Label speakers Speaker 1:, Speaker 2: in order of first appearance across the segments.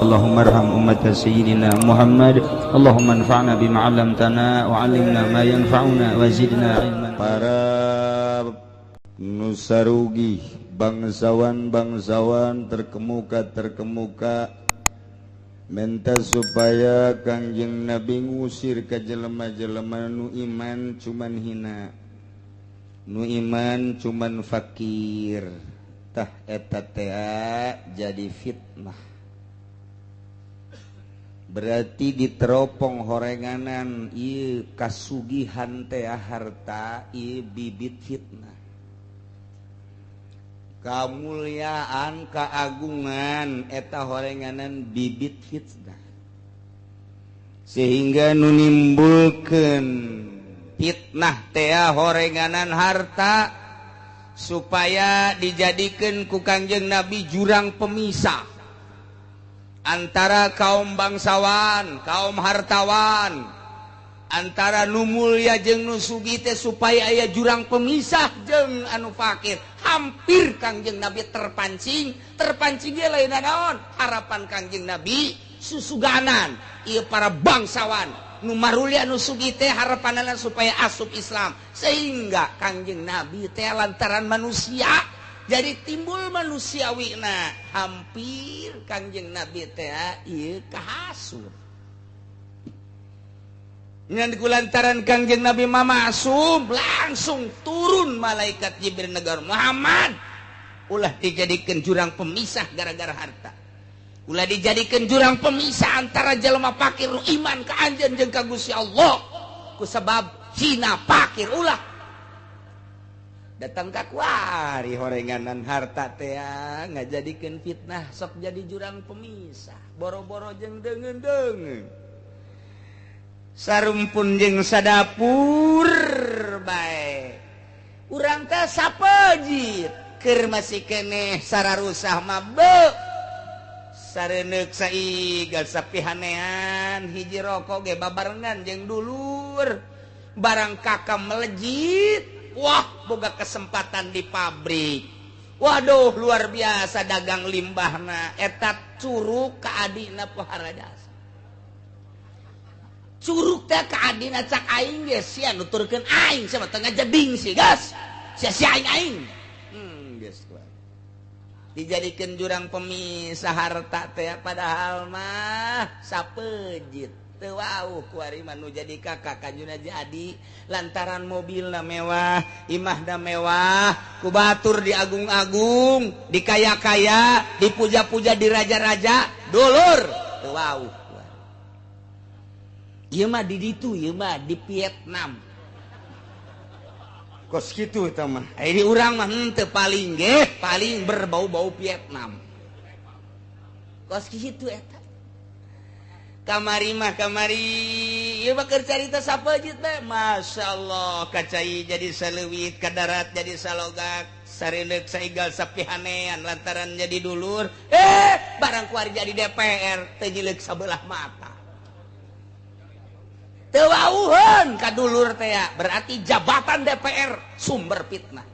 Speaker 1: Allahumma arham ummata sayyidina Muhammad. Allahumma anfa'na bima 'allamtana wa 'allimna ma yanfa'una wa zidna ilman.
Speaker 2: Para nusarugi, bangsawan-bangsawan terkemuka-terkemuka minta supaya Kangjeng Nabi ngusir ka jelema-jelema nu iman cuman hina, nu iman cuman fakir. Tah eta teh jadi fitnah. Berarti diteropong horenganan ieu kasugihan teh harta ieu bibit fitnah. Kamuliaan keagungan eta horenganan bibit fitnah, sehingga nu nimbulkeun fitnah teh horenganan harta supaya dijadikeun ku Kangjeng Nabi jurang pemisah antara kaum bangsawan, kaum hartawan, antara nu mulya jeung nu sugih teh supaya aya jurang pemisah jeung anu fakir. Hampir Kangjeng Nabi terpancing, terpancing ge lain naon? Harapan Kangjeng Nabi susuganan ieu para bangsawan nu marulya nu sugih teh harapanana supaya asup Islam, sehingga Kangjeng Nabi teh lantaran manusia jadi timbul manusiawina. Hampir Kangjeng Nabi teh ieu kahasut. Ngan kulantaran Kangjeng Nabi mamasum langsung turun malaikat Jibril negor, Muhammad, ulah dijadikan jurang pemisah gara-gara harta. Ulah dijadikan jurang pemisah antara jelema fakir nu iman ka anjeun jeung ka Gusti Allah. Ku sebab hina fakir ulah. Datang ka kuari horenganan harta teh ngajadikeun fitnah sok jadi jurang pemisah. Boro-boro jeung deungeun-deungeun. Sarumpun jeung sadapur bae. Urang teh sapejit keur masih keneh sararusah mah beuh. Sareneuk saigal sapihanean hiji rokok ge babarengan jeung dulur. Barang kakak melejit, wah boga kesempatan di pabrik. Waduh luar biasa dagang limbahna eta curug ka adina pohara jasa. Curug teh ka adina cak aing ge sia nuturkeun aing sia mah teu ngajeding sih geus. Sia-sia aing aing. Geus kuat. Dijadikeun jurang pemisah harta teh padahal mah sapejit. Teu wauh kuari mah nu jadi kakak kanjuna jadi lantaran mobilna mewah, imahna mewah, ku batur diagung-agung, dikaya-kaya, dipuja-puja di raja-raja, dulur. Teu wauh. Ieu mah di ditu, ieu mah di Vietnam. Kos kitu eta mah. Di urang mah henteu paling ge, paling berbau-bau Vietnam. Kos kitu eta. Kamari mah kamari, ieu mah keur carita sapejit bae. Masyaallah, kacai jadi saleuwit, ka darat jadi salogak, sareundeuk saigal sapihanean lantaran jadi dulur. Barang kuari jadi DPR teu nyileuk sabelah mata. Teu wauheun ka dulur teh, berarti jabatan DPR sumber fitnah.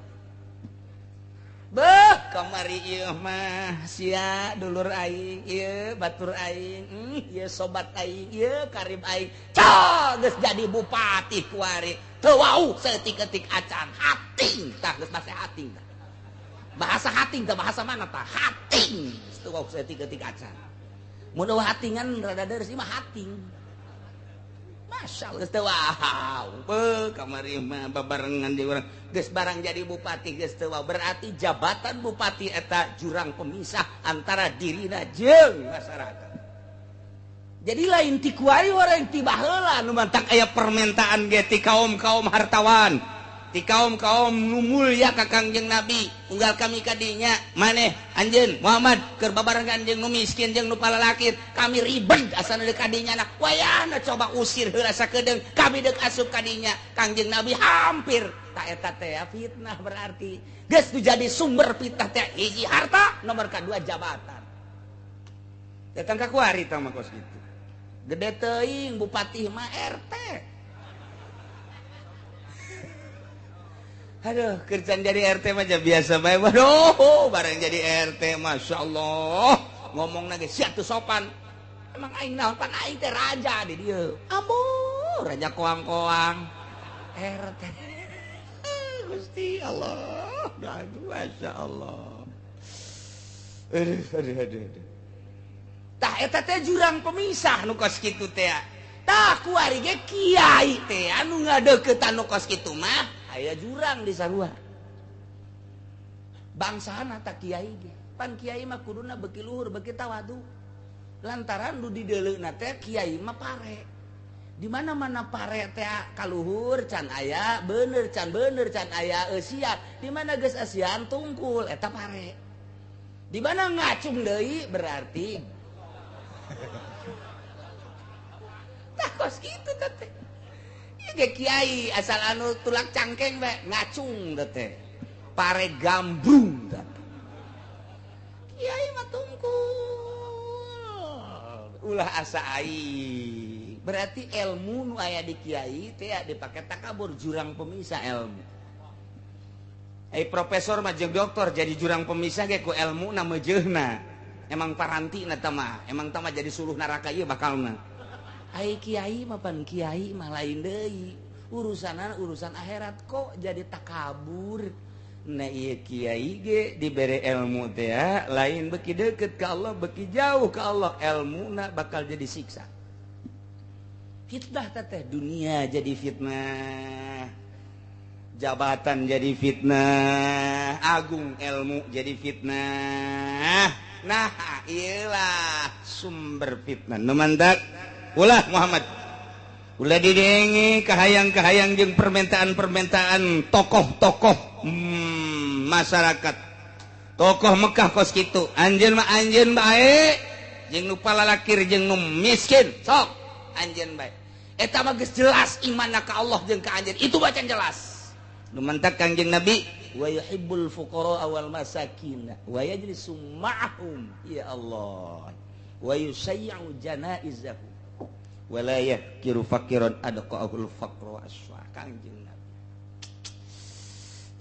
Speaker 2: Beuh, kamari ieu mah sia dulur aing, ieu batur aing, ieu sobat aing, ieu karib aing. Cah, geus jadi bupati kuari. Teu wauh saeutik-eutik acan, hating tah geus bahasa hating tah. Bahasa hating tah bahasa mana tah? Hating. Teu wauh saeutik-eutik acan. Mun eueuh hatingan rada deureuh mah hating. Masya Allah, teu wau. Beuh, kamari mah babarengan di urang. Geus barang jadi bupati geus teu wau. Berarti jabatan bupati eta jurang pemisah antara dirina jeung masyarakat. Jadi lain ti kuari orang ti baheula nu mantak aya permintaan ge ti kaum-kaum hartawan, ti kaum-kaum nu mulya ka Kangjeng Nabi. Unggal kami kadinya maneh anjeun Muhammad keur babarengan jeung nu miskin jeung nu palalakir, kami ribet asana deuk kadinya nah wayahna coba usir heula sakedeung kami deuk asup kadinya. Kangjeng Nabi hampir ta eta teh fitnah berarti geus jadi sumber fitnah teh hiji harta, nomor kadua jabatan. Datang ka kuari tah mah kos kitu. Gede teuing bupati mah RT. Aduh, kerjaan jadi RT mah biasa bae. Waduh, bareng jadi RT, Masya Allah. tokoh ngomong ge sia teu sopan. Emang aing naon pan aing teh raja di dieu. Ambo raja koang-koang. RT. Gusti Allah. Aduh, Masya Allah. Aduh, aduh, aduh, aduh. Tah eta teh jurang pemisah nu kos kitu teh. Tah kuari ge kiai teh anu ngadeuketan nu kos kitu mah aya jurang di sarua. Bangsana tah kiai ge. Pan kiai mah kuduna beuki luhur beuki tawadu. Lantaran nu dideuleuna teh kiai mah pare. Di mana-mana pare teh kaluhur can aya, bener can aya eusian. Di mana geus eusian tungkul eta pare. Di mana ngacung deui berarti tah kos kitu teh. Ieu ge kiai asal anu tulak cangkeng bae ngacung teh. Pare gambrung teh. Kiai mah tungkul. Ulah asa aing. Berarti ilmu nu aya di kiai teh dipake takabur jurang pemisah ilmu. Ai profesor mah jeung doktor jadi jurang pemisah ge ku ilmu na meujeuhna. Emang paranti na tah mah, emang tah mah jadi suluh neraka ieu bakalna. Ai kiai mah pan kiai mah lain deui. Urusanan urusan akhirat kok jadi takabur. Nah ieu kiai ge dibere ilmu teh lain beuki deukeut ka Allah beuki jauh ka Allah ilmuna bakal jadi siksa. Fitnah teh dunia jadi fitnah, jabatan jadi fitnah, agung ilmu jadi fitnah. Nah iyalah sumber fitnah. Nu mantak ulah Muhammad ulah didenge kahayang-kahayang jeung permintaan-permintaan tokoh-tokoh masyarakat. Tokoh Mekah kos kitu, anjeun mah anjeun bae jeung nu palalakir jeung nu miskin sok anjeun bae. Eta mah geus jelas imanna ka Allah jeung ka anjeun itu bacan jelas. Nu mantak Kangjeng Nabi wa yuhibbul fuqara wal masakin wa yajlisu ma'ahum ya Allah wa yusayyu janaizahu wa la yahkiru faqiran adqa'ul faqra wa aswa. Kangjeng Nabi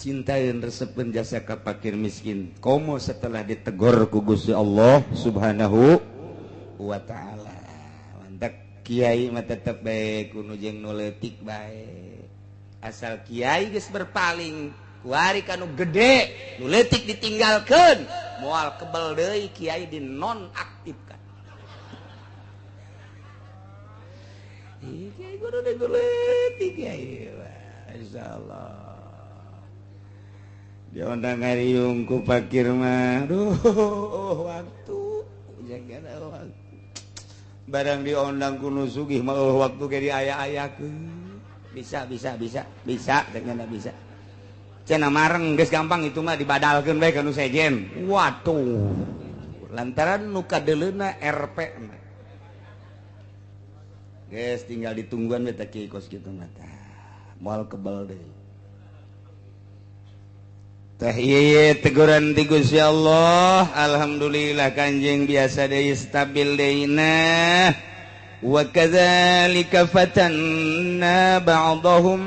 Speaker 2: cintaeun resepeun jasa ka fakir miskin komo setelah ditegor ku Gusti Allah Subhanahu wa taala. Mantak kiai mah tetep bae kudu jeung nu leutik bae. Asal kiai geus berpaling kuari kanu gede nu leutik ditinggalkeun moal kebel deui kiai dinonaktifkan. Ih kiai kudu leutik kiai. Insyaallah. Diondang ngariung ku fakir mah. Duh waktu jaga waktu. Barang diondang ku nu sugih mah waktu ge diaya-ayakeun. Bisa bisa bisa bisa dengan bisa. Cenah mareng geus gampang itu mah dibadalkeun bae ka nu sejen. Waduh. Lantaran nu kadeuleuna RP mah. Geus tinggal ditungguan we teh kiai kos kitu mah tah. Moal kebel deui. Teh ieu teguran ti Gusti Allah. Alhamdulillah Kanjeng biasa deui stabil deui nah. Wa kadzalika fatanna ba'dahum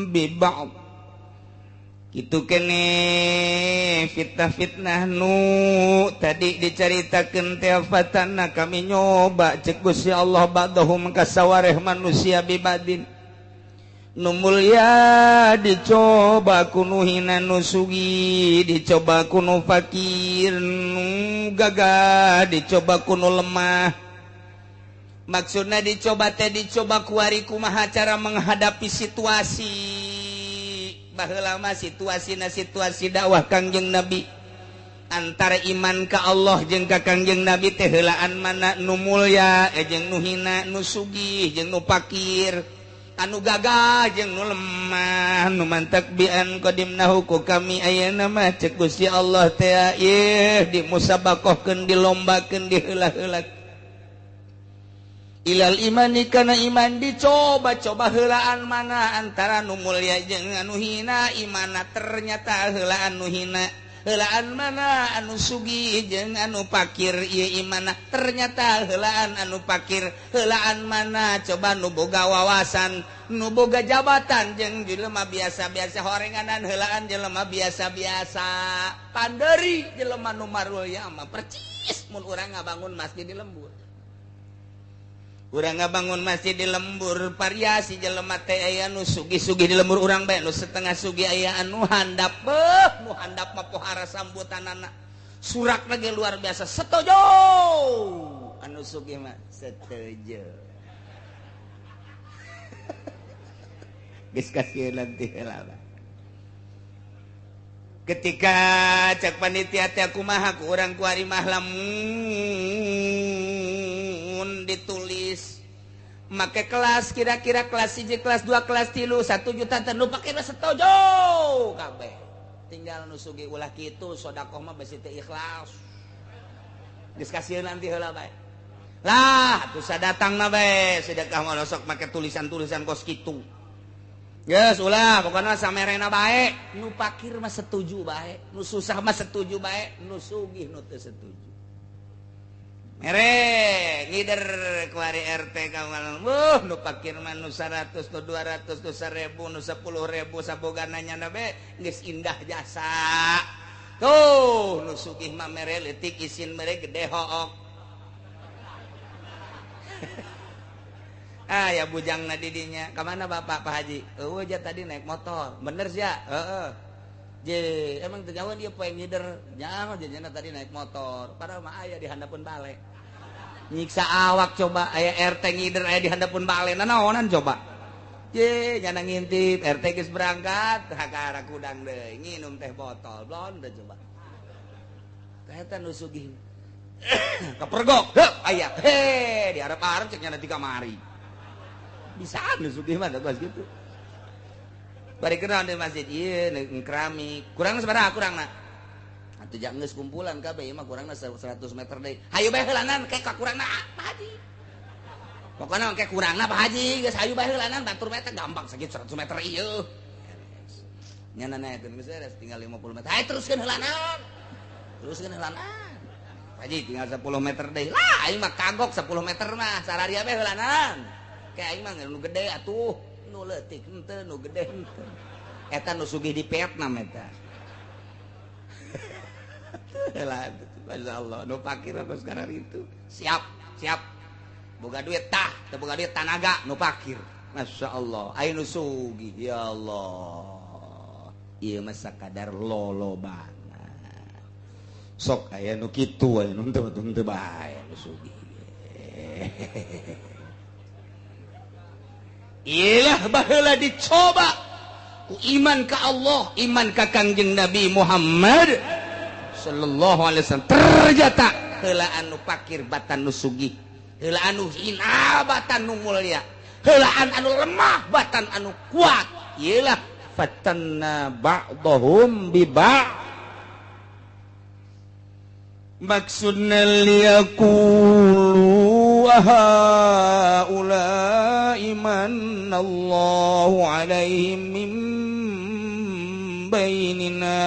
Speaker 2: bi ba'd. Kitu kene fitnah-fitnah nu tadi dicaritakeun teh fatanna kami nyoba cek Gusti Allah ba'dahum kasawareh manusia bi ba'din. Nu mulya dicoba ku nu hina nu sugih, dicoba ku nu fakir nu gagah, dicoba ku nu lemah. Maksudna dicoba teh dicoba kuari kumaha cara menghadapi situasi. Baheula mah situasina situasi dakwah Kangjeng Nabi. Antara iman ka Allah jeung ka Kangjeng Nabi teh heulaan mana nu mulya jeung nu hina, nu sugih jeung nu fakir, anu gagah jeung nu lemah. Nu mantak bian qadimnahu ku kami ayeuna mah cek Gusti Allah teh ieu dimusabakohkeun dilombakeun diheula-heula. Ilal imani kana iman dicoba-coba heulaan mana antara nu mulya jeung anu hina, imana ternyata heulaan nu hina, Heulaan mana anu sugih jeung anu pakir ieu imana? Ternyata heulaan anu pakir. Heulaan mana coba nu boga wawasan, nu boga jabatan jeung jelema biasa-biasa horenganan heulaan jelema biasa-biasa. Panderi jelema nu marulya mah percis mun urang ngabangun masjid di lembur. Urang ngabangun masjid di lembur variasi jelema teh aya nu sugih-sugih di lembur urang bae nu setengah sugih aya anu handap beuh nu handap mah pohara sambutanana surak lagi luar biasa setuju anu sugih mah setuju geus kasieun teh heula. Ketika cek panitia teh kumaha ku urang kuari mah lamun ditulis make kelas kira-kira kelas 1 kelas 2 kelas 3 1 juta teh nu pake setuju kabeh tinggal nu sugih ulah kitu sedekah mah besi teh ikhlas geus kasieun nanti heula bae lah atuh sadatangna bae sedekah mah sok make tulisan-tulisan kos kitu. Geus ulah pokona samerena bae nu pakir mah setuju bae nu susah mah setuju bae nu sugih nu teu setuju. Mere ngider kuari RT kawan wuh nu pakir mah nu 100 nu 200 nu 1000 nu 10.000 sabogana nyana be geus indah jasa. Tuh nu sugih mah mere leutik isin mere gede hook. Ah ya bujangna di dinya. Ka mana Bapak Pak Haji? Eueuh ja tadi naik motor. Bener sia? Heeh. Je, emang teu jauh dia poe ngider. Nyaho jejena tadi naik motor. Padahal mah aya di handapeun bale. Nyiksa awak coba aya RT ngider aya di handapeun bale. Nanaonan coba. Je, nyana ngintip RT geus berangkat, ka arah kudang deui nginum teh botol. Blon teh coba. Teh eta nu sugih. Kepergok, heup aya. He, diharap-harap cek nyana di kamari. Bisa nu sugih mah kos kitu. Bari kenal di masjid ieu keramik. Kurangna sabaraha kurangna? Atuh jang geus kumpulan kabeh ieu mah kurangna 100 meter deui. Hayu bae heulanan ke ka kurangna Pak Haji. Pokona ke kurangna Pak Haji geus hayu bae heulanan batur meter gampang sakitu 100 meter ieu. Nyana naekeun geus beres tinggal 50 meter. Hayu teruskeun heulanan. Teruskeun heulanan. Pak Haji tinggal 10 meter deui. Lah aing mah kagok 10 meter mah sararia bae heulanan. Kayak aing mah nu gede atuh nu leutik henteu nu gede henteu eta nu sugih di Vietnam eta. Lah masyaallah nu pakir apa sekarang itu siap siap boga duit tah teu boga duit tanaga nu pakir masyaallah aya nu sugih ya Allah ieu mah sakadar lolobana sok aya nu kitu aya nu teu teu bae nu sugih. Ilah baheula dicoba ku iman ka Allah, iman ka Kangjeng Nabi Muhammad sallallahu alaihi wasallam. Ternyata heula anu pakir batan nu sugih, heula anu hina batan nu mulia, heulaan anu lemah batan anu kuat. Ilah fatanna ba'dahum bi ba'd. Maksudna liyaqulu haula'i manallahu alaihim min bainina.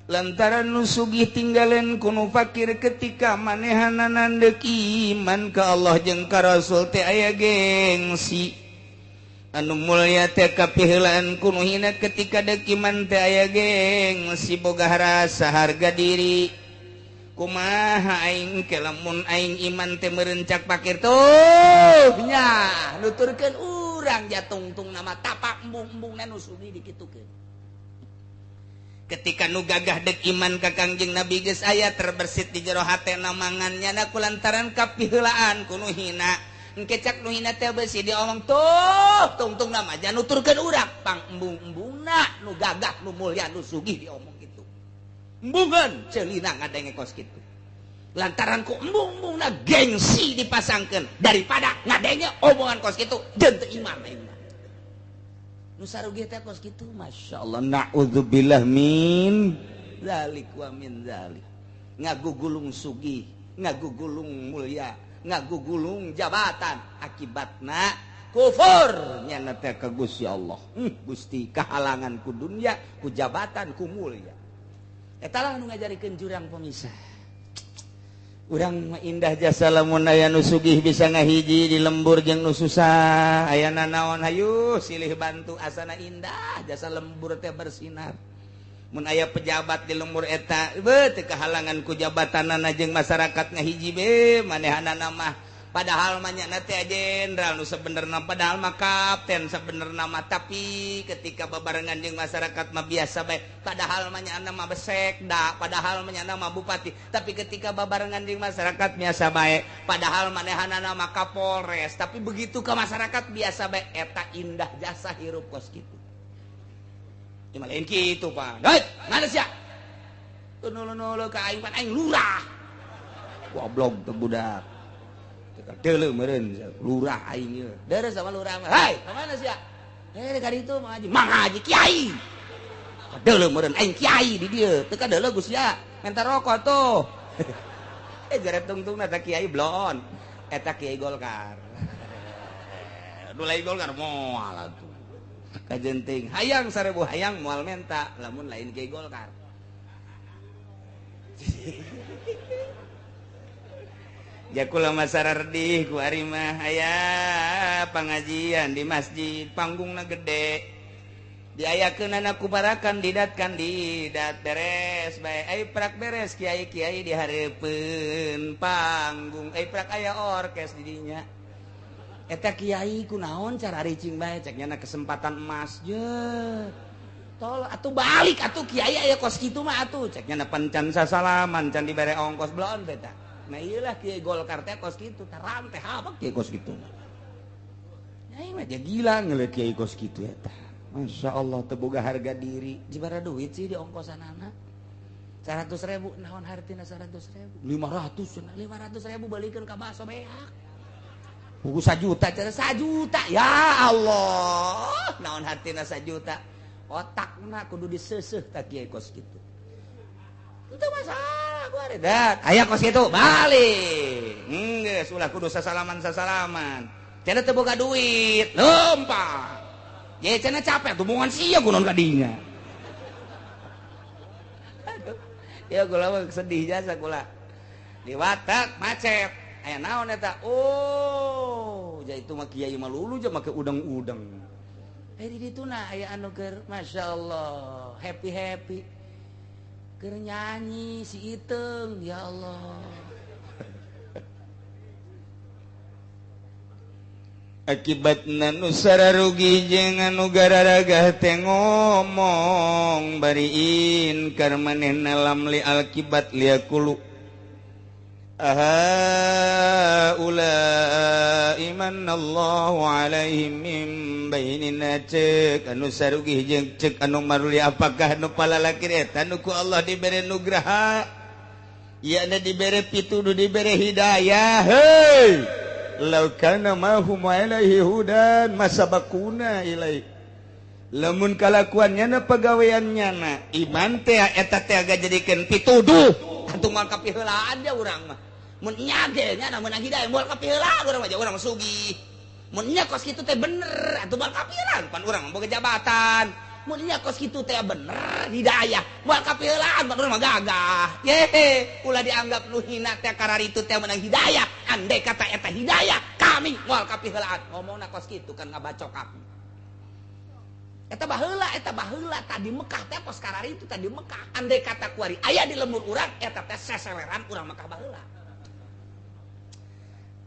Speaker 2: Lantaran nu sugih tinggalen ku nu fakir ketika manehanana deuk iman ka Allah jeung ka Rasul teh aya gengsi. Anu mulya teh kapiheulaan ku nu hina ketika deuk iman teh aya gengsi boga rasa harga diri. Kumaha aing ke lamun aing iman teh meureun cak pakir tuh nya nuturkeun urang jatungtung nama tapak embung-embungna nu sugih dikitukeun. Ketika nu gagah dek iman ka Kangjeng Nabi geus aya terbersit di jero hatena mangan nyana kulantaran kapiheulaan ku nu hina. Engke cak nu hina teh beusi diomong tuh tungtung nama aja nuturkeun urang pang embung-embungna nu gagah nu mulya nu sugih diomong kitu. Embungeun ceulina ngadenge kos kitu. Lantaran ku embung-embungna gengsi dipasangkeun daripada ngadenge omongan kos kitu jeung teu iman aing. Nu sarugi teh kos kitu masyaallah naudzubillah min zalik wa min zalik. Ngagugulung sugih, ngagugulung mulia, ngagugulung jabatan, akibatna Kufur nyana teh ka Gusti Allah. Gusti kahalangan ku dunya, ku jabatan, ku mulia. Eta lah nu ngajarikeun jurang pemisah. Urang mah indah jasa lamun aya nu sugih bisa ngahiji di lembur jeung nu susah. Ayana naon hayu silih bantu asana indah jasa lembur teh bersinar. Mun aya pejabat di lembur eta beuh teu kahalangan ku jabatanana jeung masyarakat ngahiji be manehanana mah. Padahal mah nya teh jenderal nu sebenerna, padahal mah kapten sebenerna mah, tapi ketika babarengan jeung masyarakat mah biasa bae. Padahal mah nya mah besekda, padahal mah nya mah bupati, tapi ketika babarengan jeung masyarakat biasa bae. Padahal manehanana mah kapolres, tapi begitu ke masyarakat biasa bae. Eta indah jasa hirup kos kitu. Cuma lain kitu Pak. Hei, mana sia? Nulu-nulu ka aing pan aing lurah. Goblok teh budak. Deuleu meureun lurah aing ieu. Deres sama lurah mah. Hei, ka mana sia? Ka ditu Mang Haji. Mang Haji kiai. Deuleu meureun aing kiai di dieu. Teu kadeuleu Gus ya. Menta rokok tuh. Jare tungtungna ta kiai blon. Eta kiai Golkar. Nu lain Golkar moal atuh. Kajenting hayang 1000 hayang moal menta lamun lain kiai Golkar. Ya kula masarardih ku ari mah aya pangajian di masjid panggungna gede diayakeunana ku para kandidat kandidat beres bae ai prak beres kiai-kiai di hareupeun panggung ai prak aya orkes di dinya eta kiai kunaon cara ricing bae cek nyana kesempatan emas je tol atuh balik atuh kiai aya kos kitu mah atuh cek nyana pancan sasalaman can dibere ongkos blon beta. Nah iyalah kiai Golkar teh kos kitu taram teh apa kiai kos kitu. Nah mah dia gila ngeliat kiai kos kitu eta. Masya Allah teu boga harga diri. Jibara duit sih di ongkosanana. 100.000 naon hartina 100.000. 500 cenah 500.000 balikeun ka baso beak. Buku 1 juta cenah 1 juta. Ya Allah, naon hartina 1 juta. Otakna kudu diseuseuh tah kiai kos kitu. Itu masalah gua ada. Aya kos kitu balik. Geus ulah kudu sasalaman-sasalaman. Cenah teu boga duit, lempang. Ye cenah capek tumungan sia kunaon ka dinya. Aduh. Ya kula mah sedih jasa kula. Di watak macet. Aya naon eta? Oh, ja itu mah kiai mah lulu ja make udang-udang. Eh di ditu na aya anu keur masyaallah, happy-happy. Keur nyanyi si Iteung, ya Allah. Akibatna nu sararugi jeung anu gararagah teh ngomong bari inkar manehna lamli akibat liakulu. Aha ula imanallahu alaihim min bainina cek anu sarugih jeung cek anu maruli apakah nu palalakir eta nu ku Allah dibere nugraha ya na dibere pituduh dibere hidayah. Hei law kana mahum alaihi hudan masabakuna ilai lamun kalakuannya na pagaweannya na iman teh eta teh jadikeun pituduh atuh moal kapiheulaan dia urang mah. Mun nya ge nya meunang hidayah moal kapiheulaan urang mah urang sugih. Mun nya kos kitu teh bener atuh moal kapiheulaan pan urang boga jabatan. Mun nya kos kitu teh bener hidayah moal kapiheulaan pan urang mah gagah. Ye ulah dianggap nu hina teh kararitu teh meunang hidayah. Andai kata eta hidayah kami moal kapiheulaan. Ngomongna kos kitu kan ngabacok aku. Eta baheula tadi Mekah teh kos kararitu tadi Mekah. Andai kata kuari aya di lembur urang eta teh seseleran urang Mekah baheula.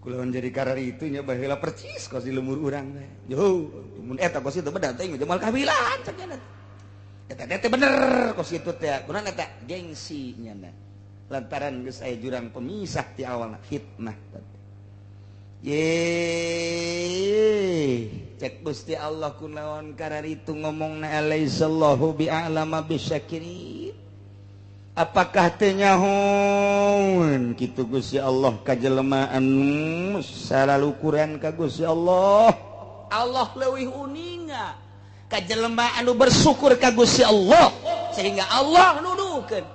Speaker 2: Kulawan jadi kararitu nya baheula percis kos di lembur urang teh. Yo, mun eta kos itu bener teh moal kabilaan cek nya. Eta teh bener kos kitu teh. Kunaon eta gengsi nya. Lantaran geus aya jurang pemisah ti awalna fitnah teh. Ye, cek Gusti Allah kunaon kararitu ngomongna alaisallahu bi'alama bisyakirin. Apakah teu nyahoeun kitu Gusti Allah ka jelema anu salalukuran ka Gusti Allah. Allah leuwih uninga ka jelema anu bersyukur ka Gusti Allah sehingga Allah nuduhkeun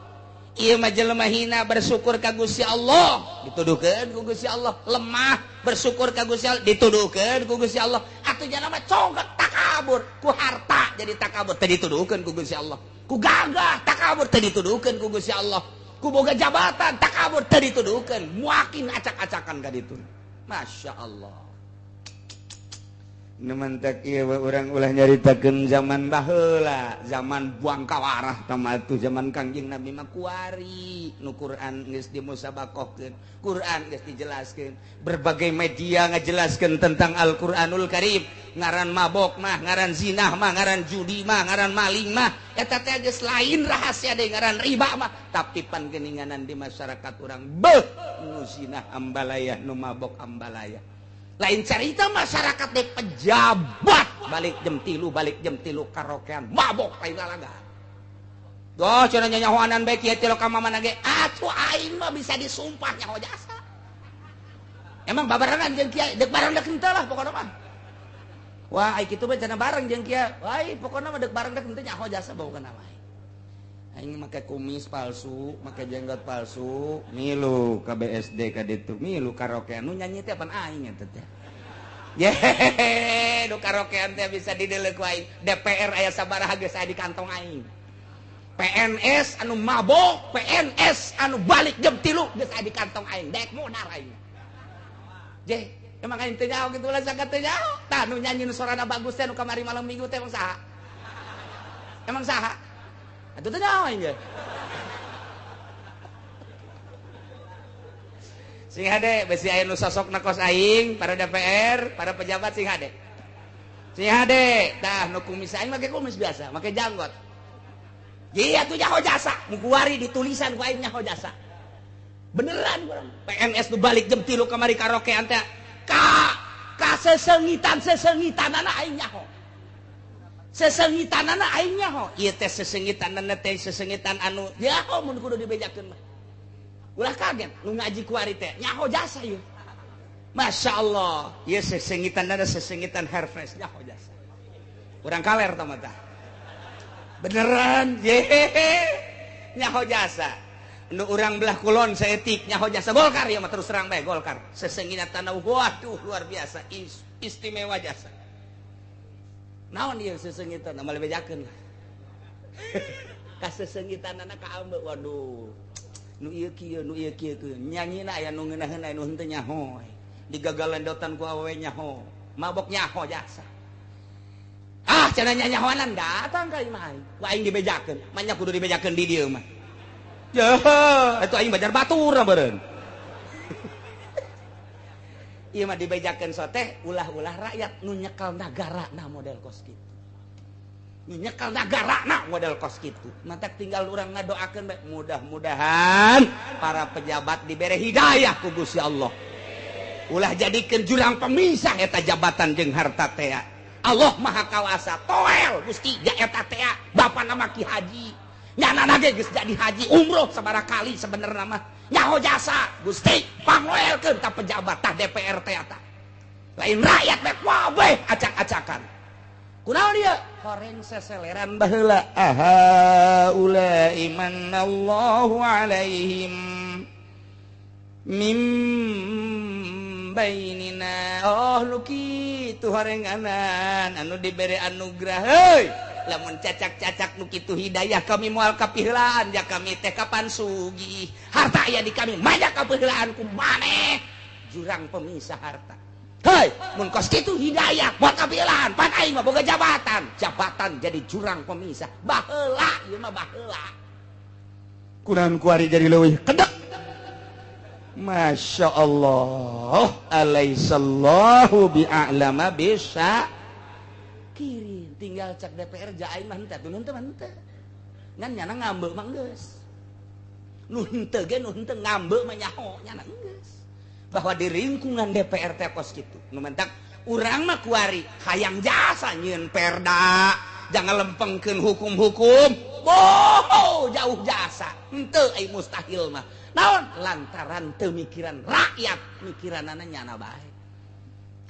Speaker 2: Ieu mah jelema hina bersyukur ka Gusti Allah, dituduhkeun ku Gusti Allah. Lemah bersyukur ka Gusti Allah, dituduhkeun ku Gusti Allah. Atuh jalma congkak takabur, ku harta jadi takabur, teu dituduhkeun ku Gusti Allah. Ku gagah takabur, teu dituduhkeun ku Gusti Allah. Ku boga jabatan takabur, teu dituduhkeun. Muakin acak-acakan ka ditu. Masya Allah. Nu mantak ieu urang ulah nyaritakeun zaman baheula, zaman buang kawarah tama tuh zaman Kangjeng Nabi mah kuari nu Quran geus dimusabakohkeun, Quran geus dijelaskeun, berbagai media ngajelaskeun tentang Al-Qur'anul Karim. Ngaran mabok mah, ngaran zinah mah, ngaran judi mah, ngaran maling mah, eta teh geus lain rahasia deui, ngaran riba mah. Tapi pan geuninganan di masyarakat urang beuh nu zinah ambalaya, nu mabok ambalaya. Lain cerita masyarakat deh pejabat balik jam 3, balik jam 3 karaokean mabok lain lalaga. Doh cenah nyanyahoanan bae kieu teh ka mamana ge atuh aing mah bisa disumpah nyaho jasa. Emang babarengan jeung kiai deuk bareng deuk henteu lah pokona mah. Wah ai kitu mah cenah bareng jeung kiai. Wah pokona mah deuk bareng deuk henteu nyaho jasa pokona mah. Aing make kumis palsu, make jenggot palsu, milu ka BSD ka ditu, milu karaokean nu nyanyi teh pan aing eta teh. Yehehe, nu karaokean teh bisa dideuleu ku aing. DPR aya sabaraha geus aya di kantong aing. PNS anu mabok, PNS anu balik jam 3 geus aya di kantong aing. Dek modar aing. Je, emang aing teh nyaho kitu lah sakat teh nyaho. Tah nu nyanyi nu sorana bagus teh nu kamari malam minggu teh emang saha? Emang saha? Atuh teh nyaho aing ge. Sing hade besi aya nu sosokna kos aing, para DPR, para pejabat sing hade. Sing hade, tah nu kumis aing make kumis biasa, make janggot. Iya tuh nyaho jasa, mu kuari ditulisan ku aing nyaho jasa. Beneran urang. PNS nu balik jam 3 kamari karaokean teh ka kasesengitan-sesengitanana aing nyaho. Sesengitanana aing nyaho. Ieu teh sesengitanana teh sesengitan anu nyaho mun kudu dibejakeun mah. Ulah kaget nu ngaji kuari teh nyaho jasa ieu. Masya Allah, ieu sesengitanana sesengitan hair fresh nyaho jasa. Urang kaler tah mah tah. Beneran yehehe nyaho jasa. Nu urang belah kulon saeutik nyaho jasa Golkar ieu mah terus terang bae Golkar. Sesengitanana waduh luar biasa istimewa jasa. Naon ieu sesengitan moal bejakeun lah. Kasesengitanana ka ambe waduh. Nu ieu kieu nu ieu kieu nyanyina aya nu ngeunaheun aya nu henteu nyaho. Digagalendotan ku awewe nyaho, mabok nyaho jasa. Ah cenah nyanyahoanan datang ka imah aing. Ku aing dibejakeun, manya kudu dibejakeun di dieu mah. Yeuh, atuh aing bajar batur beureun. Ieu mah dibejakeun soteh ulah-ulah rakyat nu nyekel nagara na model kos kitu. Nu nyekel nagara na model kos kitu. Matak tinggal urang ngadoakeun bae mudah-mudahan para pejabat dibere hidayah ku Gusti Allah. Ulah jadikeun jurang pemisah eta jabatan jeung harta teh. Allah Maha Kawasa toel Gusti ja eta teh bapa nama Ki Haji. Nyana ge geus jadi haji umroh sabaraha kali sebenarna mah. Nyaho jasa Gusti pangloelkeun ta pejabat tah DPR teh eta. Lain rakyat bae kabeh acak-acakan. Kunaon ieu? Horeng seseleran baheula. Aha ulai manallahu alaihim mim bainina. Oh nu kitu horenganan anu dibere anugerah heuy. Lamun cacak-cacak nu kitu hidayah kami moal kapiheulaan ja kami teh kapan sugih. Harta aya di kami banyak kapiheulaan ku maneh jurang pemisah harta. Hei, mun kos kitu hidayah moal kapiheulaan pan aing mah boga jabatan. Jabatan jadi jurang pemisah. Baheula ieu mah baheula. Kunaon kuari jadi leuwih kedek. Masya Allah, alaihissallahu bi'a'lama bisa kirin. Tinggal cek DPR ja aing mah henteu, nu henteu mah henteu. Ngan nyana ngambeu mah geus. Nu henteu ge nu henteu ngambeu mah nyaho nyana geus. Bahwa di lingkungan DPR teh kos kitu. Nu mentak urang mah kuari hayang jasa nyieun perda, jangan lempengkeun hukum-hukum. Boho jauh jasa. Henteu ai mustahil mah. Naon lantaran teu mikiran rakyat, mikiranana nyana bae.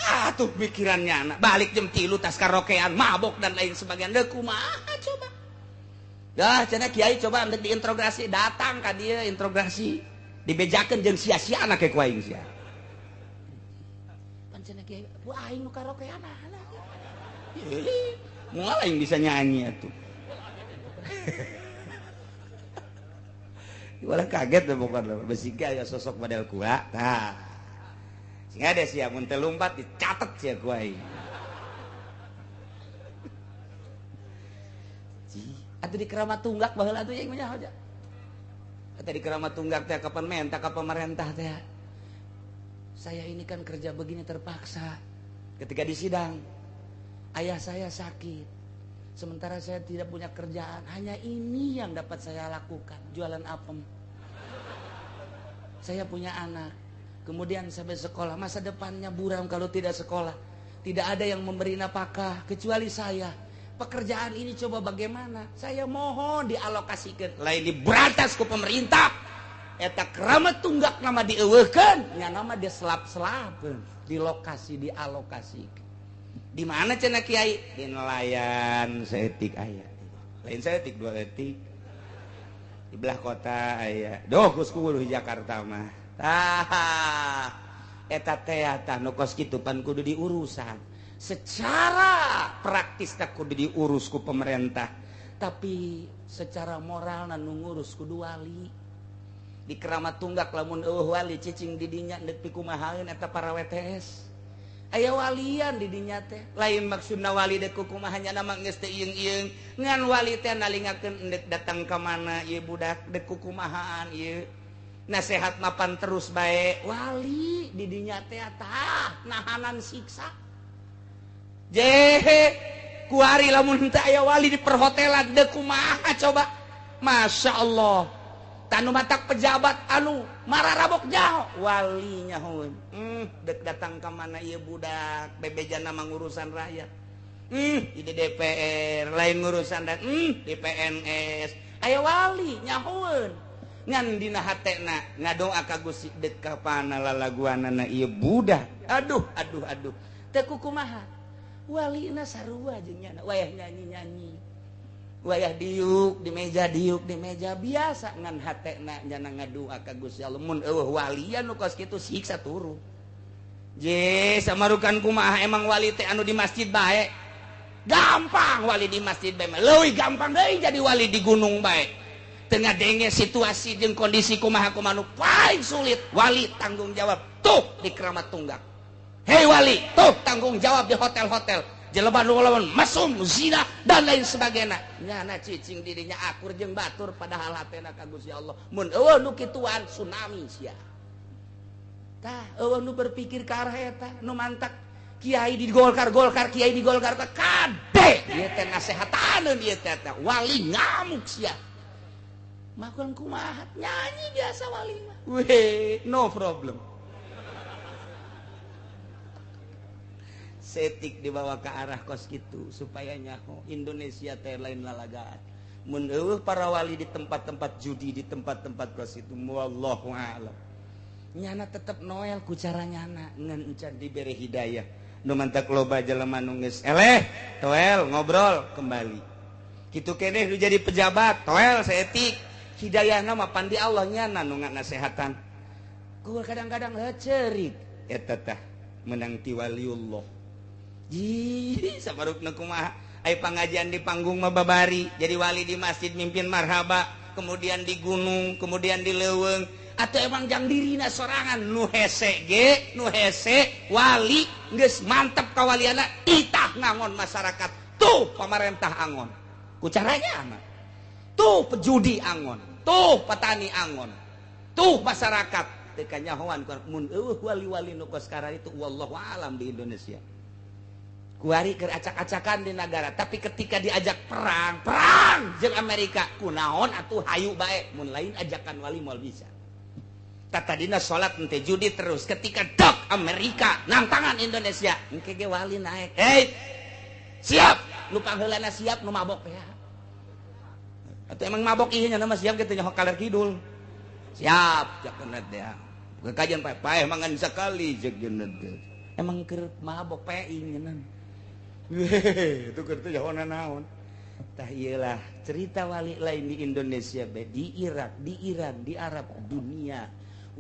Speaker 2: Ah tuh mikiran nyana, balik jam 3 tas karaokean, mabok dan lain sebagainya. Deuk kumaha coba? Dah cenah kiai coba ndek diinterogasi, datang ka dieu interogasi. Dibejakeun jeung sia-sia anake ku aing sia. Pan cenah kiai, bu aing nu karaokean. Moal aing bisa nyanyi atuh. Walah kaget deh pokoknya besi ya sosok model kuat. Nah, sehingga ada sih mun teu lumpat dicatet sia ku aing. Atuh di Keramat Tunggak baheula atuh aing mah nyaho. Atuh di Keramat Tunggak teh kapan menta ka pemerintah teh. Saya ini kan kerja begini terpaksa. Ketika di sidang, ayah saya sakit. Sementara saya tidak punya kerjaan, hanya ini yang dapat saya lakukan, jualan apem. Saya punya anak, kemudian sampai sekolah, masa depannya buram kalau tidak sekolah. Tidak ada yang memberi nafkah kecuali saya. Pekerjaan ini coba bagaimana? Saya mohon dialokasikan. Lain diberantas ku pemerintah. Eta Keramat Tunggak nama dieuweuhkeun, nya nama dia selap-selapeun, di lokasi dialokasikan. Di mana cenah kiai? Di nelayan seetik aya. Lain seetik dua etik. Di belah kota aya. Doh geus kudu di Jakarta mah. Tah eta teh tah nu kos kitu pan kudu diurusan. Secara praktis teh kudu diurus ku pemerintah. Tapi secara moral nu ngurus kudu wali. Di Keramat Tunggak lamun eueuh wali cicing di dinya deuk pikumahaeun eta para WTS. Aya walian di dinya teh. Lain maksudna wali deuk kumaha nya nama geus teu ieung-ieung. Ngan wali teh nalingakeun endek datang ka mana ieu budak deuk kukumahaan ieu. Nasehat mapan terus bae. Wali di dinya teh tah nahanan siksa. Jehe kuari lamun henteu aya wali di perhotelan deuk kumaha coba. Masya Allah. Tanu matak pejabat anu mararabok jaho walinya hun. Dek datang ka mana ieu budak bebejana mah ngurusan rakyat. Di DPR lain ngurusan dan di PNS aya wali nyahoeun. Ngan dina hatena ngadoa ka Gusti dek ka pana lalaguanana ieu budak. Aduh aduh aduh. Teu kukumaha. Walina sarua jeung nyana wayah nyanyi-nyanyi. Wayah diuk di meja biasa ngan hatena nyana ngadua ka Gusti Allah mun eueuh walian nu kos kitu siksa turu. Je samarukan kumaha emang wali teh anu di masjid bae. Gampang wali di masjid bae mah leuwih gampang deui jadi wali di gunung bae. Teu ngadenge situasi jeung kondisi kumaha kumaha nu paling sulit wali tanggung jawab tuh di Keramat Tunggak. Hei wali tuh tanggung jawab di hotel-hotel. Jelema nu ngelawan mesum, zina dan lain sebagainya. Nyana cicing dirinya akur jeung batur padahal hatena ka Gusti Allah. Mun eueuh nu kituan tsunami sia. Tah eueuh nu berpikir ka arah eta nu mantak kiai di Golkar-Golkar kiai di Golkar kade ieu teh nasehataneun ieu teh wali ngamuk sia. Makan kumaha nyanyi biasa wali mah. Weh, no problem. Setik dibawa ke arah kos gitu supaya nyaho Indonesia teh lain lalagaan. Mun eueuh para wali di tempat-tempat judi di tempat-tempat kos itu wallahu a'lam. Nyana tetep noel ku cara nyana ngan encan dibere hidayah. Nu mantak loba jelema nu geus eleh toel ngobrol kembali. Kitu keneh nu jadi pejabat toel seetik hidayahna mah pan di Allah nyana nu ngasehatan. Ku kadang-kadang heuceurik eta tah menang ti waliullah. Jih, sabarukna kumaha ai pangajian di panggung mah babari, jadi wali di masjid mimpin marhaba, kemudian di gunung, kemudian di leuweung, atau emang jang dirina sorangan nu hese ge, nu hese wali geus mantep kawaliana itah ngangon masyarakat, tuh pamarentah angon. Ku caranya mah. Tuh pejudi angon, tuh petani angon, tuh masyarakat teu kanyahoan mun eueuh wali-wali nu kos itu wallahu alam di Indonesia. Kuari keur acak-acakan di negara, tapi ketika diajak perang, perang jeung Amerika, kunaon atuh hayu bae, mun lain ajakan wali moal bisa. Tatadina salat henteu judi terus, ketika dok Amerika nantangan Indonesia, engke ge wali naik. Hei, siap, nu pangheulana siap nu mabok ya. Atuh emang mabok ieu nya mah siap kitu nyaho kaler kidul. Siap, cak kenet ya. Kekajian pae-pae mangan sakali cek genet. Emang keur mabok pae ngeunang. Itu kertu jahona naon. Tah ieulah cerita wali lain di Indonesia be, di Irak, di Iran, di Arab, dunia.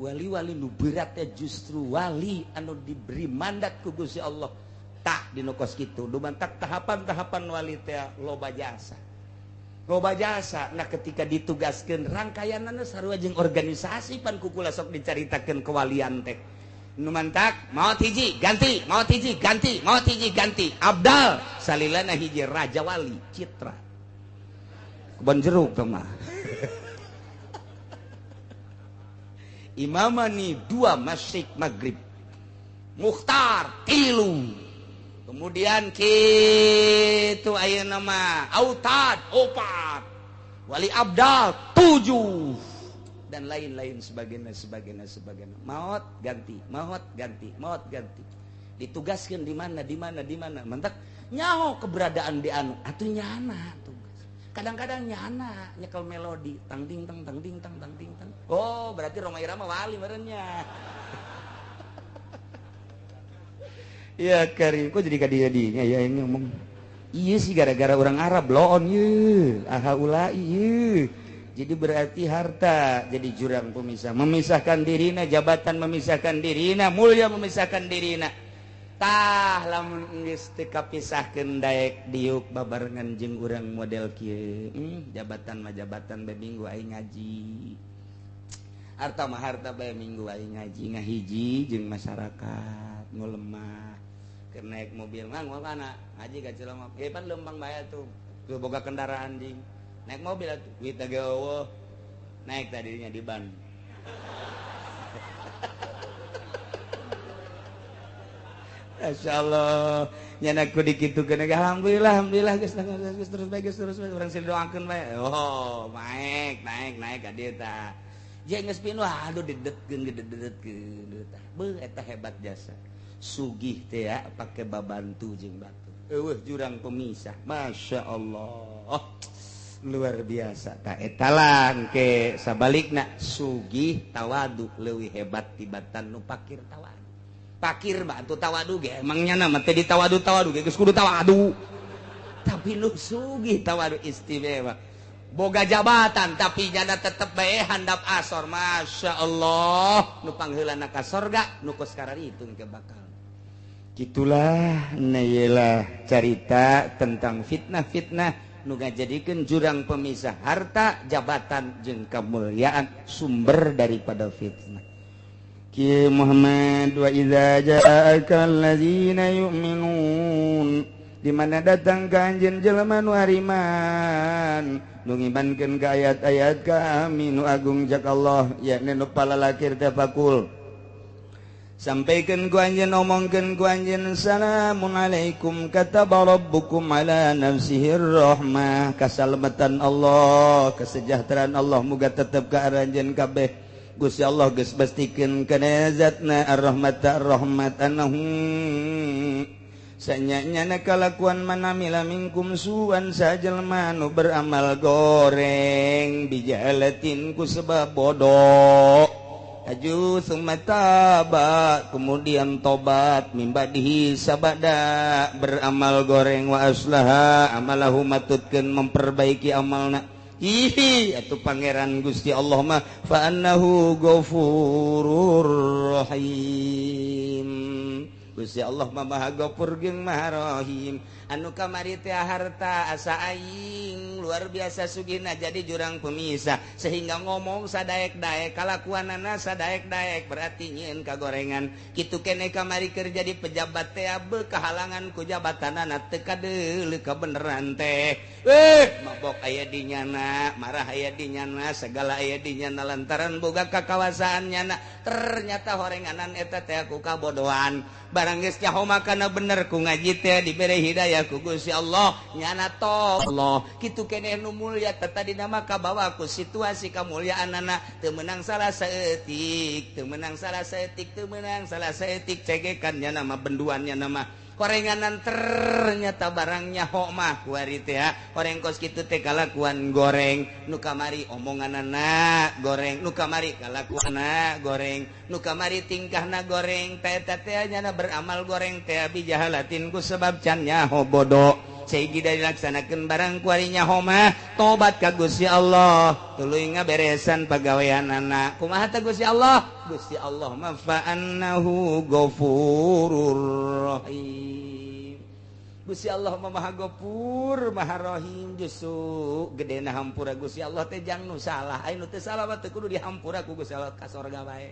Speaker 2: Wali-wali nu beratnya justru wali anu diberi mandat ku Gusti Allah. Tah dinu kos kitu, dumantak tahapan-tahapan wali teh loba jasa. Loba jasa. Nah ketika ditugaskeun rangkaianana sarua jeung organisasi pan kukula sok dicaritakeun kewalian teh. Nu mantak maot hiji ganti, maot hiji ganti, maot hiji ganti. Abdal salilana hiji raja wali Citra. Kebon jeruk teh mah. Imamani 2 masyrik maghrib, Mukhtar 3, kemudian kitu ayeuna mah Autad 4, Wali Abdal 7, dan lain-lain sebagainya sebagainya sebagainya. Maot ganti, maot ganti, maot ganti. Ditugaskan di mana, di mana, di mana. Mentak nyaho keberadaan di anu atuh nyana tugas. Kadang-kadang nyana nyekel melodi tang ding tang tang ding tang tang ding tang. Oh, berarti Rhoma Irama wali merenya. Ya karim, kok jadi kadieu-dinya ya yang ngomong. Iya sih gara-gara orang Arab loon ye, aha ulai ye. Jadi berarti harta jadi jurang pemisah, memisahkan dirina, jabatan memisahkan dirina, mulia memisahkan dirina. Tah lamun geus teu kapisahkeun daek diuk babarengan jeung urang model kieu. Jabatan mah jabatan bae minggu aing ngaji. Harta mah harta bae minggu aing ngaji ngahiji jeung masyarakat nu lemah. Keur naik mobil mah moal kana ngaji ka Cilongok. Ieu pan leumpang bae atuh. Teu boga kendaraan ding. Naik mobil atuh duit ge eueuh. Naik tadinya di ban. Masya Allah, nyana ku dikitukeun ge alhamdulillah, alhamdulillah geus geus terus bae geus terus bae urang sing doakeun bae. Oh, naik naik naik ka dieu tah. Jeung geus pinuh aduh didetkeun gededetkeun tah. Beuh eta hebat jasa. Sugih teh ya pake babantu jeung batur. Eueuh jurang pemisah. Masya Allah. Luar biasa. Tah eta lah engke sabalikna sugih tawadu leuwih hebat tibatan nu pakir tawadu. Pakir mah atuh tawadu ge emang nyana mah teh ditawadu-tawadu ge geus kudu tawadu. Tapi nu sugih tawadu istimewa. Boga jabatan tapi nyana tetep bae handap asor. Masya Allah, nu pangheulana ka sorga nu kos kararitu ke bakal. Gitulah neyelah carita tentang fitnah-fitnah nu ngajadikeun jurang pemisah harta, jabatan jeung kemuliaan sumber daripada fitnah. Ki Muhammad wa idza ja'aka allazina yu'minun, di mana datang ka anjeun jelema nu ariman nu ngimankeun ka ayat-ayat kami nu agung jak Allah yakni nu palalakir teh fakul sampaikeun ku anjeun omongkeun ku anjeun salamun alaikum kataba rabbukum ala nafsihir rahmah, kasalamatan Allah, kesejahteraan Allah muga tetep ka aranjeun kabeh. Gusti Allah geus pastikeun kana zatna ar-rahmat ar-rahmat annahum sanyanya kalakuan manamila minkum suan sajelma nu beramal goreng bijalatin ku sebab bodoh aju summa taba kemudian tobat mimbadihi sabada beramal goreng wa aslaha amalahu matutkeun memperbaiki amalna. Hihi atuh pangeran Gusti Allah mah fa annahu ghafurur rahim. Gusti Allah mah Maha Ghafur jeung Maha Rahim. Anu kamari teh harta asa aing luar biasa sugihna jadi jurang pemisah sehingga ngomong sadaek-daek kalakuanana sadaek-daek berarti nyieun kagorengan. Kitu keneh kamari keur jadi pejabat teh beuh kahalangan ku jabatanana teu kadeuleu kabeneran teh. Mabok aya di nyana, marah aya di nyana, segala aya di nyana lantaran boga kakawasaan nyana. Ternyata horenganan eta teh ku kabodohan. Barang geus nyaho makana bener ku ngaji teh dibere hidayah ku Gusti Allah nyana to Allah. Kitu keneh nu mulya teh tadina mah kabawa ku situasi kamulyaanana teu meunang salah saeutik, teu meunang salah saeutik, teu meunang salah saeutik cegekan nyana mah benduan nyana mah. Korenganan ternyata barangnya nyaho mah kuari teh horeng kos kitu teh kalakuan goreng nu kamari omonganana goreng nu kamari kalakuanna goreng nu kamari tingkahna goreng teh eta teh nyana beramal goreng teh bijahalatin ku sebab can nyaho bodoh. Sehingga dilaksanakeun barang kuari nyaho mah tobat ka Gusti Allah tuluy ngaberesan pagaweanana. Kumaha teh Gusti Allah? Gusti Allah mah fa annahu ghafurur rahim. Gusti Allah mah Maha Ghafur Maha Rahim. Justru gedena hampura Gusti Allah teh jang nu salah. Aya nu teu salah mah teu kudu dihampura ku Gusti Allah ka sorga bae.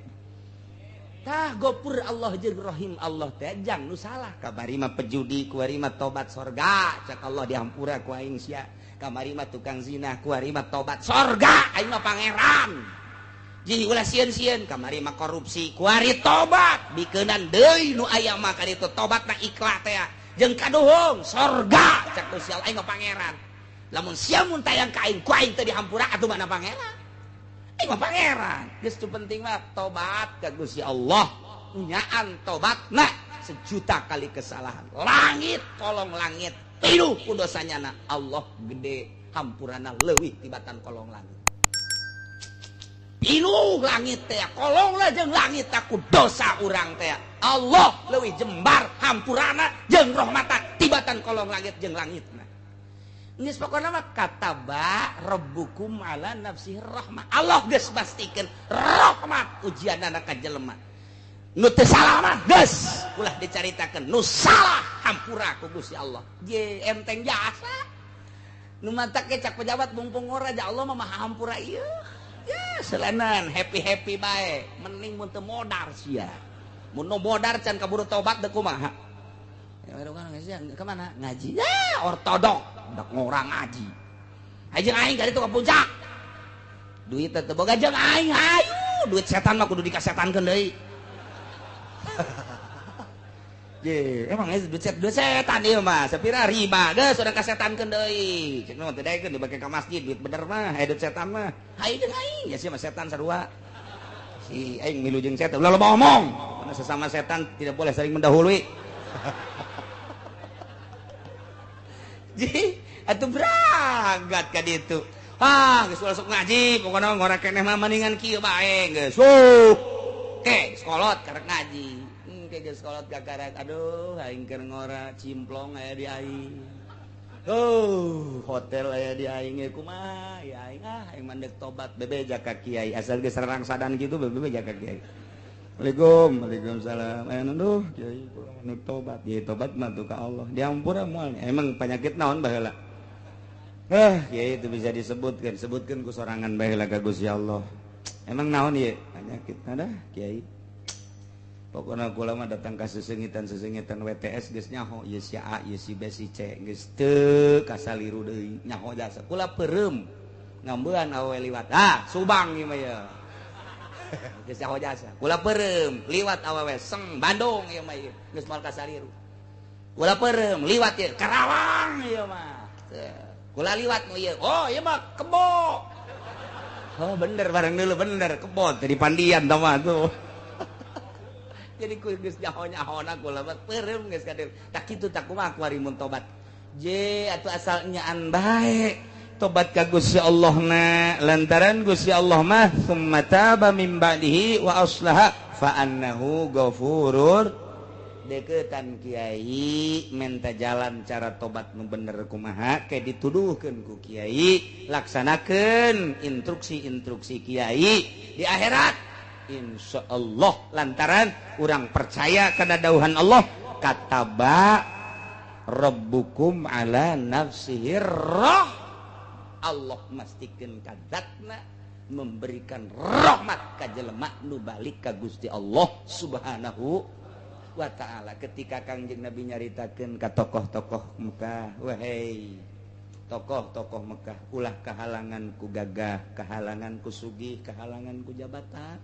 Speaker 2: Tah Ghafur Allah jeung Rahim Allah teh jang nu salah. Kamari mah pejudi kuari mah tobat sorga, cak Allah dihampura ku aing sia. Kamari mah tukang zina kuari mah tobat sorga, aing mah pangeran. Jadi ulah sieun-sieun kamari mah korupsi kuari tobat, bikeunan deui nu aya mah ka ditu tobatna ikhlas teh. Jeung kaduhung sorga cak Gusti Allah aing mah pangeran. Lamun sia mun tayang ka aing ku aing teu dihampura atuh mana pangeran. Aing mah pangeran. Geus tu penting mah tobat ka Gusti Allah. Nyaan tobatna sejuta kali kesalahan. Langit kolong langit pinuh ku dosanyana. Allah gede hampurana leuwih tibatan kolong langit. Pinuh langit teh kolong lah jeung langit ku dosa urang teh. Allah leuwih jembar hampurana jeung rahmata tibatan kolong langit jeung langitna. Geus pokona mah kataba rabbukum ala nafsihi rahmah. Allah geus pastikeun rahmat ujianana ka jelema. Nu teu salah mah geus ulah dicaritakeun, nu salah hampura ku Gusti Allah. Je enteng jasa. Nu matak ge cak pejabat mumpung ora ja Allah mah maha hampura ieu. Ya selanan happy-happy bae, mending mun teu modar sia. Mun nu modar can kaburu tobat deuk kumaha. Ya ka mana ngaji? Ya ortodok, dak ngora ngaji. Hayu aing ka ditu ka puncak. Duit teh boga jeung aing hayu, duit setan mah kudu dikasetankeun deui. Ye, emang duit setan ieu mah, sapira riba geus urang kasetankeun deui. Cek mah teu daekeun dibake ka masjid duit bener mah, duit setan mah. Hayu jeung aing, ya sia mah setan sarua. Si aing milu jeung setan, ulah loba omong. Karena sesama setan tidak boleh saling mendahului. Ji, atuh berangkat ka ditu. Ah, geus ulah sok ngaji, pokona ngora keneh mah mendingan kieu bae geus. Huh. Ke, sekolot karek ngaji. Ke geus sekolot kakarek aduh aing keur ngora cimplong aya di aing. Oh, hotel aya di aing ge kumaha ya aing ah aing mandek tobat bebeja ka kiai asal geus rangsadan kitu bebeja ka kiai. Waalaikum, waalaikumsalam. Aya nuduh kiai kula mandek tobat. Ye tobat mah tuh ka Allah. Diampura moal. Emang penyakit naon baheula? Kiai itu bisa disebutkan, sebutkeun ku sorangan baheula ka Gusti Allah. Emang naon ieu penyakit ada kiai? Pokona kula mah datang ka sesengitan-sesengitan WTS geus nyaho ieu si A, ieu si B, si C geus teu kasaliru deui nyaho jasa. Kula peureum ngambean awewe liwat. Ah, Subang ieu mah ye. Geus nyaho jasa. Kula peureum liwat awewe seng Bandung ieu mah ieu geus moal kasaliru. Kula peureum liwat ieu Karawang ieu mah. Kula liwat nu ieu. Oh, ieu mah kebo. Oh, bener bareng dulu bener kebo teh di Pandian tah mah tuh. Jadi ku geus nyaho-nyahona kula mah peureum geus kadir. Tak kitu tak kumaha kuari mun tobat. Je atuh asal nyaan bae tobat ka Gusti Allah na lantaran Gusti Allah mah summa taba min ba'dihi wa aslaha fa annahu ghafurur. Deketan kiai menta jalan cara tobat nu bener kumaha ke dituduhkeun ku kiai laksanakeun instruksi-instruksi kiai di akhirat. Insya Allah lantaran urang percaya kana dauhan Allah kataba rabbukum ala nafsihi roh. Allah mastikeun ka zatna memberikan rahmat ka jelema nu balik ka Gusti Allah Subhanahu wa ta'ala. Ketika Kangjeng Nabi nyaritakeun ka tokoh-tokoh Mekah, wahai tokoh-tokoh Mekah, ulah kahalangan ku gagah, kahalangan ku sugih, kahalangan ku jabatan.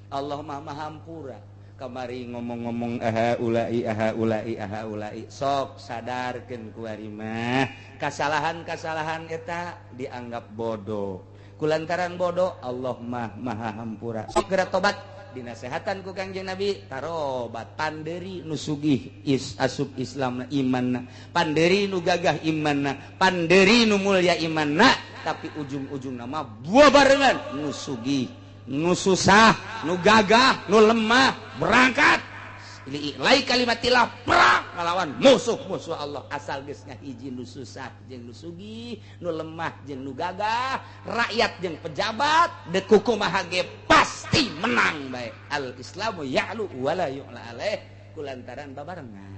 Speaker 2: Allah mah maha hampura. Kamari ngomong-ngomong aha ulai aha ulai aha ulai, sok sadarkeun ku ari mah kasalahan-kasalahan eta dianggap bodoh. Kulantaran bodoh Allah mah maha hampura. Sok geura tobat dinasehatan ku Kangjeng Nabi tarobat panderi nu sugih is asup Islamna imanna, panderi nu gagah imanna, panderi nu mulya imanna, tapi ujung-ujungna mah buah barengan nu sugih, nu susah, nu gagah, nu lemah berangkat. Li'ilai kalimatillah perang ngalawan musuh-musuh Allah asal geus ngahiji nu susah jeung nu sugih, nu lemah jeung nu gagah, rakyat jeung pejabat, deuk kumaha ge pasti menang bae. Al Islamu ya'lu wala yu'la alaih kulantaran babarengan.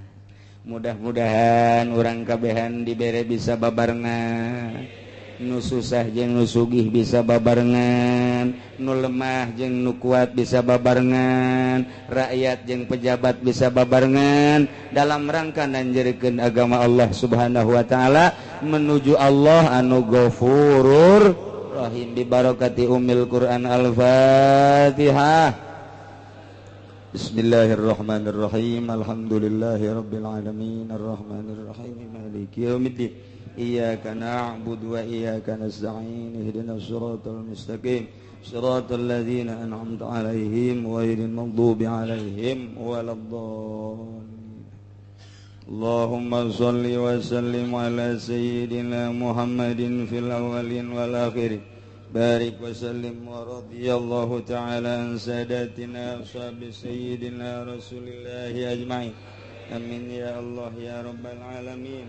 Speaker 2: Mudah-mudahan urang kabehan dibere bisa babarengan. Nu susah jeung nu sugih bisa babarengan, nu lemah jeung nu kuat bisa babarengan, rakyat jeung pejabat bisa babarengan dalam rangka nanjerkeun agama Allah Subhanahu wa taala menuju Allah anu Ghafurur Rahim bi barakati Ummil Quran. Al-Fatihah. Bismillahirrahmanirrahim. Alhamdulillahirabbil alamin arrahmanirrahim maliki yaumiddin. Iyyaka na'budu wa iyyaka nasta'in ihdinas siratal mustaqim siratal ladzina an'amta 'alaihim ghairil maghdubi 'alaihim waladdallin. Allahumma shalli wa sallim ala sayyidina Muhammadin fil awwalin wal akhirin. Barik wa sallim wa radhiyallahu ta'ala an sadatina ashabi sayyidina Rasulillahi ajma'in. Amin ya Allah ya rabbal alamin.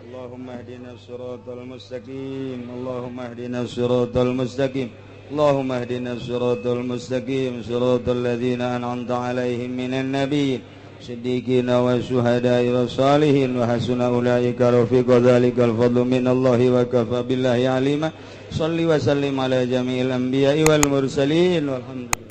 Speaker 2: Allahumma ihdina siratal mustaqim. Allahumma ihdina siratal mustaqim. Allahumma ihdina siratal mustaqim siratal ladzina an'amta 'alaihim minan nabiyyin siddiqina wasyuhada'i wassalihin wa hasuna ulaika rafiqa. Dzalikal fadlu minallahi wa kafa billahi alima. Shalli wa sallim ala jami'il anbiya'i wal mursalin walhamdulillah.